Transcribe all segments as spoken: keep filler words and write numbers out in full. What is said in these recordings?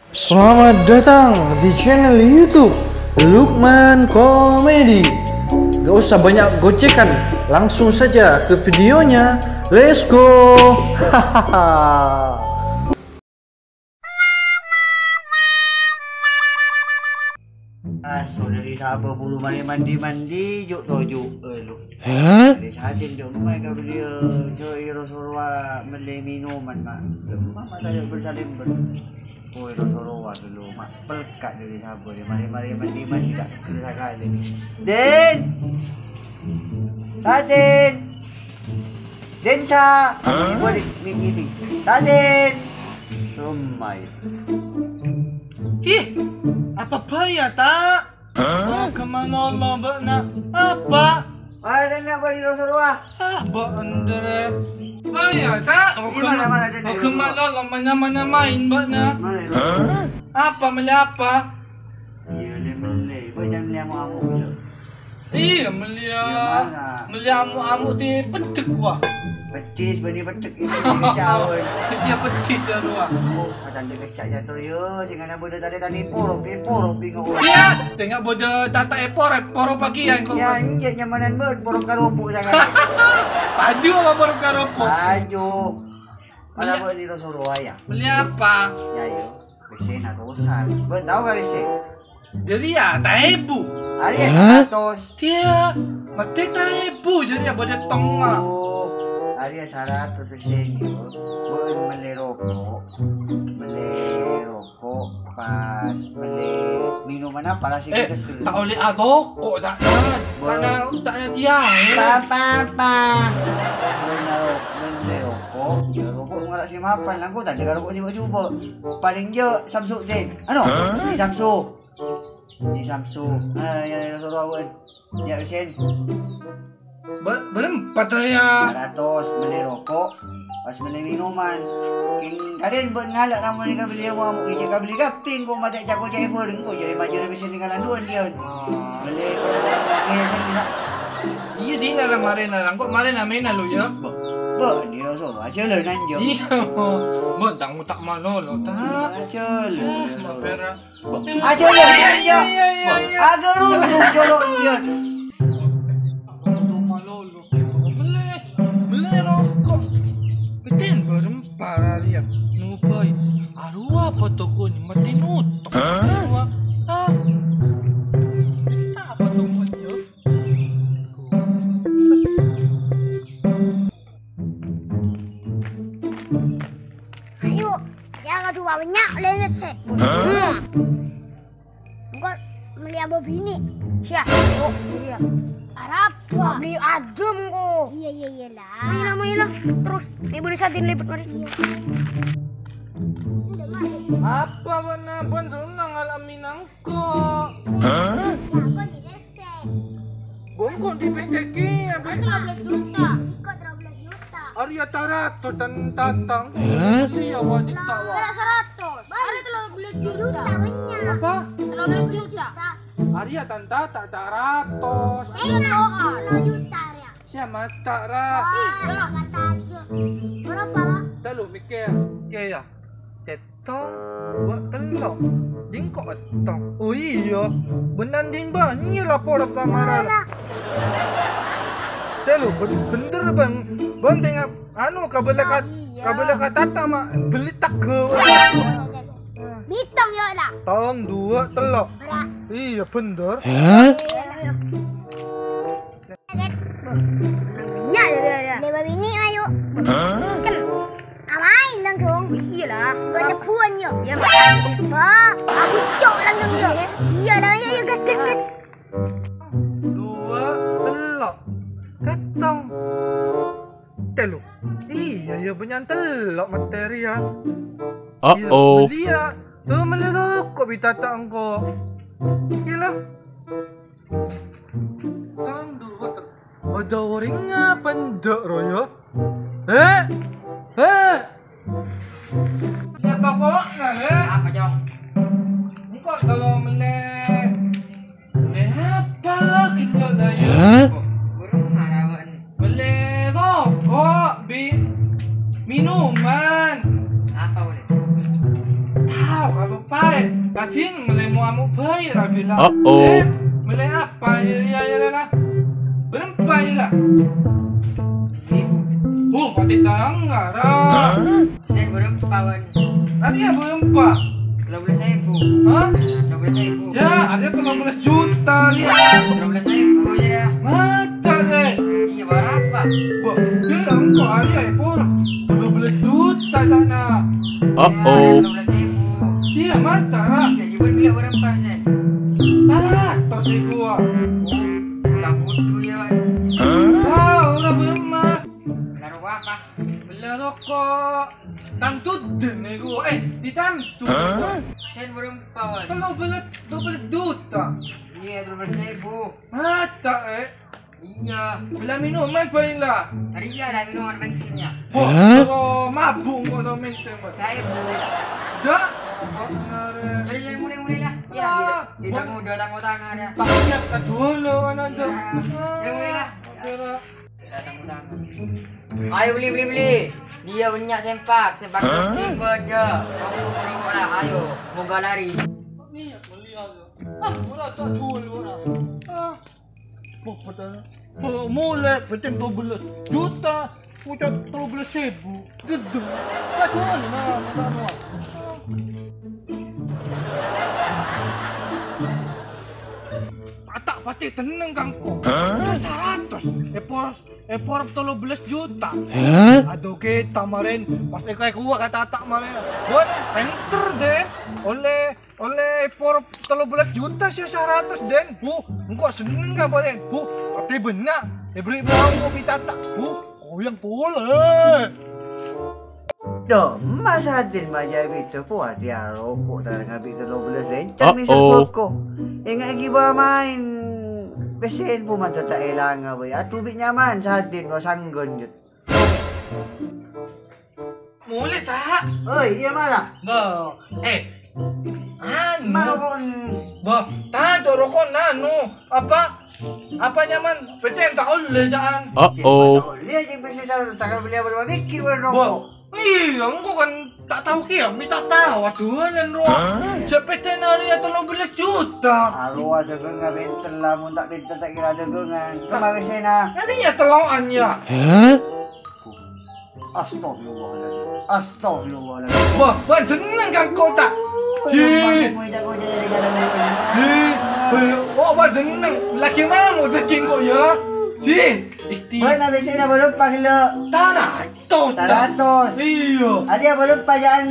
Selamat datang di channel YouTube Lukman Comedy. Gak usah banyak gocekan, langsung saja ke videonya. Let's go. Hahaha. Aso, dhâri sabâ buru marè mandi-mandi, ju' toju', eh, lu. Hah? Dhâri sajân ju' mai ka beliau, ju' iro sorowa mellè minuman, Mak. Lemma mata ju' bersalin ber. Oi, iro sorowa dulu, Mak. Pelka' dhâri sabâ, marè-marè mandi-mandi, ta' seger sakalè. Din! Sadin! Din, Sa! Hah? Balik, mi-, meeting. Sadin! Lemma. Ih, apa bhâi, ta'? Hah? Wah, kemana lo, bâ'na? Apa? Mana nak balik Rasulullah? Ah, bâ'na dere. Bhâi, ta'? Wah, kemana, mana, mana, mana, mana main, bâ'na? Mana, Rasulullah? Hah? Apa, mellè apa? Iyâ, lè mellè. Bâ'na mellè amu-amu, iyâ. Iyâ, mellè, iyâ, mana? Mellè amu-amu di peddhis, wah. Peddhis, bânnè peddhis, ini sing kecawèn. Iyâ, peddhis, ya, wah. Oh, Tandhâ kècca' catur, yâ, sèngghâna bâdâ tarè tani porop, è porop, bingung. Iyâ, sèngghâ bâdâ tata è porop, è porop pakèyan kok. Iyâ, enjâ' nyamanan bâ'na porop karopok sèngghâna. Paju apa porop karopok? Paju. Malah bâ'na ro-soro, yâ. Mellè apa? Yâ, yâ. Pèssèna atosan. Bâ'na tao kan pèssè? Jârèya taèbu. Arèya saratos. Iyâ, mètè taèbu jârèya bâdâ tongnga. Oh, arèya saratos pèssèna. Bâ'na mellè roko'. Mellè roko', pas mellè minuman apa la sè seger. Eh, ta' ollè aloko', ta', ta', ta', ta', iyâ. Pa, pa, pa. Bâ'na ro-, bâ'na mellè roko', iyâ roko' ngala' sè mapan, la engko' tadâ' ka roko' sè jhubâ'. Palèng jâ' Samsudin. Anu, si Samsu. Di Samsu. Ah, yâ, yâ, soro awan. Yâ, Husin. Ba-, bârâmpa ta' yâ? Saratos mellè roko', pas mellè minuman. Kèng kadhâng bâ'na ngala' namong ka belliyâ mau, kèng jâ' kabelli kabbhi, engko' matè cako ca'è bâreng, engko' jârèya majârâ bisa ninggalan duwân, Dion. Oh. Mellè kèya sènga'. Iyâ, dina la marèna, engko' marèna mèna lo, yâ. Ba-, bâ'na yâ, soro ajhâlânan, Jo. Iyâ, bâ'na ta' ngotak malolo, ta'. Ajhâlânan, ah, Jo. Mapèra. Aja lo, iya, iya, iya, iya. Aga runtung jolo, iya. Malolo, mellè, mellè roko'. Bhâdhân bârâmpa rèya. Nobâi. Arowa apa tokona mètè noto'. Hah? Arowa. Ah. Apa tokona, ya? Ayo, jâgâ duwâ bânnya' lè ngessè. Hah? Hmm. Engko' mellè abâ binè'. Siya. Oh, iya. Arapa? Bâli ajâm engko'. Iya, iya, iya, lah. Maèna, maèna. Terros, mè' bâdâ sadin lèbât marè. Iya. Apa bâ'na bân-bân ngala' mènangka? Hah? Lah, kok di ngessè? Bâ'na kok di P C G, ya, kan tello bellâs juta. Iko tello bellâs juta. Arèya tarato dan tatang. Hah? Bâli ya, wanita, wa. Ora saratos. Arèya tello bellâs juta. Juta, bânnya'. Apa? Tello bellâs juta. Arèya tan tatang saratos. Iya, tello juta, arèya. Siya mata, ra. Iya. Mata aja. Berapa, Pak? Tello, mèkkèr. Iya, iya. Tong, duwâ', tello'. Ding ko' ettong. Oh iya, bân ding bâ'na la porop ka mara la. Tello', bân-, bhender, Bang. Bân tengnga, anu, kabellâ ka, kabellâ ka tatang, ma', bellâ tègghâ. Bitong, yo, la. Tong, duwâ', tello'. Bra. Iya, bhender. Hah? Nya, ya, ya, ya. Lèbât binè', ayo. Hah? Kan. Amaèn langsung. Iya lah. Gua cebuan, yo. Iya, Mas. Wah, aku cok langsung, yo. Iya lah, ayo, ayo, gas, gas, gas. Duwâ', tello'. Kèttong. Tello'. Iya, iya, bânnya' tello' materi, ya. Uh-oh. Iya, bâli, ya. Tuh, mellè roko' bi' tatang engko'. Iya lah. Tang duwâ' ter-, bâdâ orèngnga apa endâ', ro, ya? Hè? Hè? Apa kok, nah, hè? Apa, Jong? Engko' tolong mellè. Mellè apa gitu lah, ya? Hah? Burung marawan. Mellè roko' bi' minuman. Apa boleh? Tao, kalau Paè, kadhing mellè mo-amo bhâi ra bilâ. Uh-oh. Eh, mellè apa ya, ya, ya, ya, ra? Bârâmpa ya, ra? Sèbu. Oh, patè' tangara. Hah? Sèn bârâmpa, Wan. Arèya bârâmpa? Tello bellâs èbu. Hah? Tello bellâs èbu. Ya, arèya tello bellâs juta, ya. Tello bellâs èbu, ya. Mata, eh. Iyâ, bârâmpa? Wah, bilang kok arèya, eh, pur. Tello bellâs juta, tana. Uh-oh. Tello bellâs èbu. Iyâ, mata, ra. Iyâ, jiyâ bilâ bârâmpa, Sèn? Saratos èbu, ah. Oh, la bhuto, ya, Wan. Ah, ora bârâmpa. Karo apa? Mellè roko'. Tantu den niku, eh, ditantu. Hah? Sèn bârâmpa, Wan? Tello bellâs, tello bellâs juta. Iyâ, tello bellâs èbu. Mata, eh. Iyâ. Bâlâ minuman bhâi la. Arèya la minuman bensinnya. Hah? Oh, mabuk kok to mènta, Mas. Saèbu. Dah. Jadi, jadi mulai-mulai lah. Ya, ah, tidak, tidak mudah tanggung tangan ya. Tak ingat kedua lo, kan, ada. Ya, ya, mulai lah. Oke, Ra. Ayo beli, beli, beli. Dia banyak sempak, sempak. Hah? Tiba aja. Aku perlu lah, ayo. Moga lari. Niat beli aja. Ah, ora tak jual ora. Ah. Wah, padahal. Kalau mulai, penting dua belas juta, ucap dua belas ribu. Gedhe. Tak jual, nah, nah, nah. Atak pati tenang kangko. Hah? Saratos. Epor, epor tello belas juta. Hah? Aduh, kita kemarin pas eko-eko kata atak kemarin. Buat penter deh. Oleh, oleh epor tello belas juta sih saratos, Den. Bu, engko seneng apa, Den? Bu, pati banyak. Diberi mau kopi tatak. Bu, koyang pole. Duh, Mas Adin bâjâ bhidhâ, po, ati aroko' tarèng abi' tello bellâs lèncèr mèsèr bhâko. Enga' ghi' bâ maèn pèssèna, po, mantè ta' èlanga bhâi. Adu bi' nyaman Sadin, wa sangghân, Jut. Molè, ta'? Oi, iyâ, mara. Bâ, eh, anu. Mara, kon. Bâ, ta' adu roko' anu, apa? Apa nyaman? Pèssèna ta' ollè, jâ'ân. Sè ta' ollè, jhâ' pèssè sa-, sakal beli apa, apa, mikir, wa, roko'. Iyâ, engko' kan ta' tao kèya, mè' ta' tao, aduh, lan rowa. Hah? Sè pèssèna arèya tello bellâs juta. Arowa dâgângnga pènter la, mon ta' pènter ta' kèra dâgângngan. Kemma pèssèna? Arèya tello'an, yâ. Hah? Astagfirullahaladzim. Astagfirullahaladzim. Wah, wah, jeneng kan kota. Ji. Ji. Wah, wah, jeneng. Lagi mau daging kok, ya. Ji. Isti. Bâ'na pèssèna bârâmpa ghellâ'? Saratos. Saratos. Iyâ. Arèya bârâmpa jâ'ân?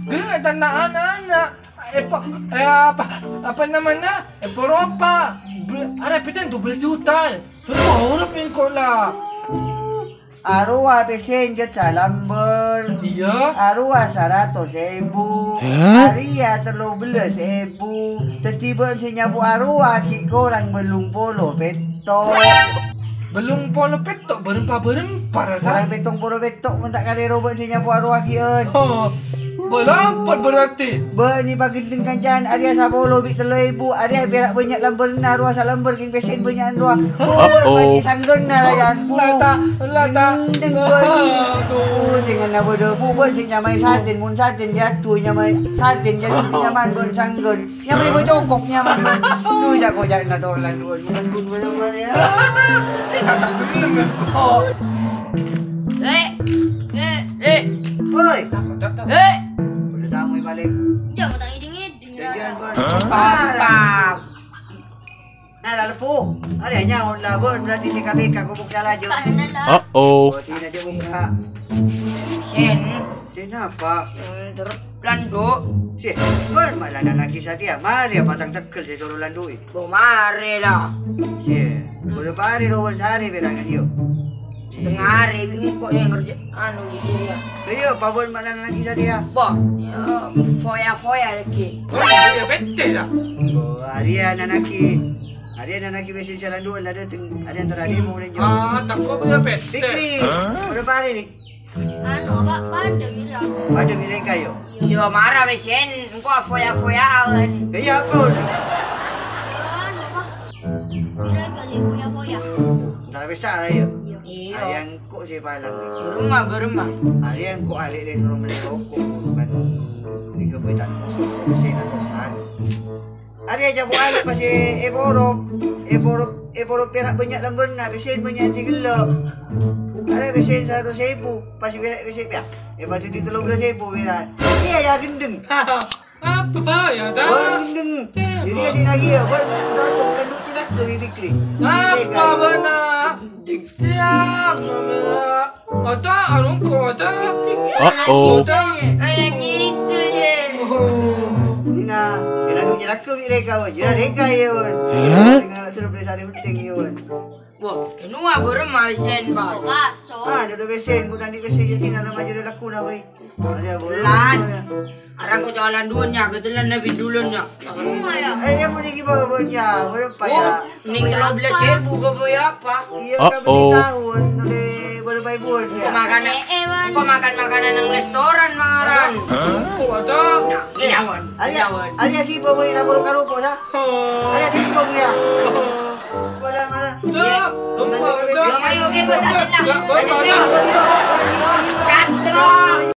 Ghellâ' tanna ana'-ana'. Eh, pa-, eh, apa, apa namanya? Eh, poropa. Be-, arèya pèssèna dua belas juta. Terus urip engko' la. Arowa pèssèna jhât salambâr. Iyâ. Arowa saratos èbu. Hah? Arèya tello bellâs èbu. Dhâddhi bâ'na sè nyapo arowa ghi' korang bâllung polo pètto'. Bâllung polo pètto' bârâmpa-bârâmpa, ra, ta'? Korang pèttong polo pètto' mon ta' kalèro bâ'na sè nyapo arowa ghi'ân. Oh, bâlâmpet berarti. Bâ'na paghendheng kancana arèya sapolo bi' tello èbu, arèya pèra' bânnya' lambârna arowa salambâr kèng pèssèna bânnya'an rowa. Oh, oh. Bâ'na sangghâna rayaan. La ta', la ta'. Gendheng bâ'na. Aduh. Oh, sènganna bâdâ bu bâ'na sè nyamaè Sadin, mon Sadin jâdhu nyamaè Sadin jâdhu nyaman bâ'na sangghâna. Nyamai bocokok nyaman. Duh, jako-jakna tolan, duh, bukan kun, bukan kun, ya. Ini kata gendeng, kok. Eh. Eh. Eh. Woi. Eh. Udah tamu paling. Jangan bertanya dingin. Jangan ber-, parah. Nah, lalu, Bu. Ada nyaut lah, Bu. Berarti si K P K, gubuk salah, Jo. Uh-oh. Berarti aja buka. Sen. Sen apa? Eh, terus landu'. Si, bârâmpa la Nana Ki Satya? Marè apa tang tegghel sè soro landu'i? Bo marè la. Si, bârâmpa arè rowan sarè pèrangan, yo? Setengah hari, engko' yang ngerja-, anu, gitu ya. Iya, apa bârâmpa la Nana Ki Satya? Bo, ya, foya-foya lagi. Oh, iya, bete la. Bo, arèya Nana Ki. Arèya Nana Ki mesen sè landu' la dâteng. Arèya antara demo, Ren, Jo. Ah, tako' punya bete. Fikri, bârâmpa arè, nih? Anu, Pak, padâ mirip aku. Padâ mirip kayo? Iya, mara wis, Yen. Engko' afoya-afoyaan. Iya, pon. Iya, anu, Pak. Mirip kali foya-foya. Entar wis ta, ayo. Iya. Iyâ. Arèya engko' sè palang. Bârâmma, bârâmma. Arèya engko' alè' rè soro mellè roko', kan. Iyâ, bhâi ta' nemmo sosok sè natosan. Arèya jhâ' bu alè' pas è, èporop. Èporop, èporop pèra' bânnya' lambâna, pèssèna bânnya' sè ghellu'. Arèya pèssè saratos èbu, pas pèra' pèssè pèra'. È, pas dhâddhi tello bellâs èbu pèra'. Iyâ, yâ, ghendheng. Apa ya, ta? Bân ghendheng. Jadi ya, sini lagi ya, bân datang kan duk cilaka di Fikri. Apa bâ'na? Diam, mama. Ada, anu, kau ada. Uh-oh. Ada. Ada ngisu, ye. Oh. Dina, kala duk cilaka bi reka, wajah reka, ya, wan. Hah? Dengan suruh periksa di penting, ya, wan. Wah, anu, apa rumah sen, Bas? Bakso. Ah, ada pèssè, kau tadi pèssè jadi nama jadi laku, nama. Lan. Arang ko' jalan duwâ' nya, ghâtellan na bindulân nya. Eh, ya, mau niki bawa buat ya, berapa ya? Ning tello bellâs èbu kok, apa? Iya, kan beli tahu, kan, oleh berapa ribu ya? Kok makan, kok makan makanan nang restoran, Maran? Kok ada? Iya, Wan. Iya, Wan. Aja ki bawa ini lapor karupo, ya? Aja ki bawa ya. Boleh, mana? Ya, lupa, udah. Ayo, oke, bos, aja lah. Aja, ayo. Katro.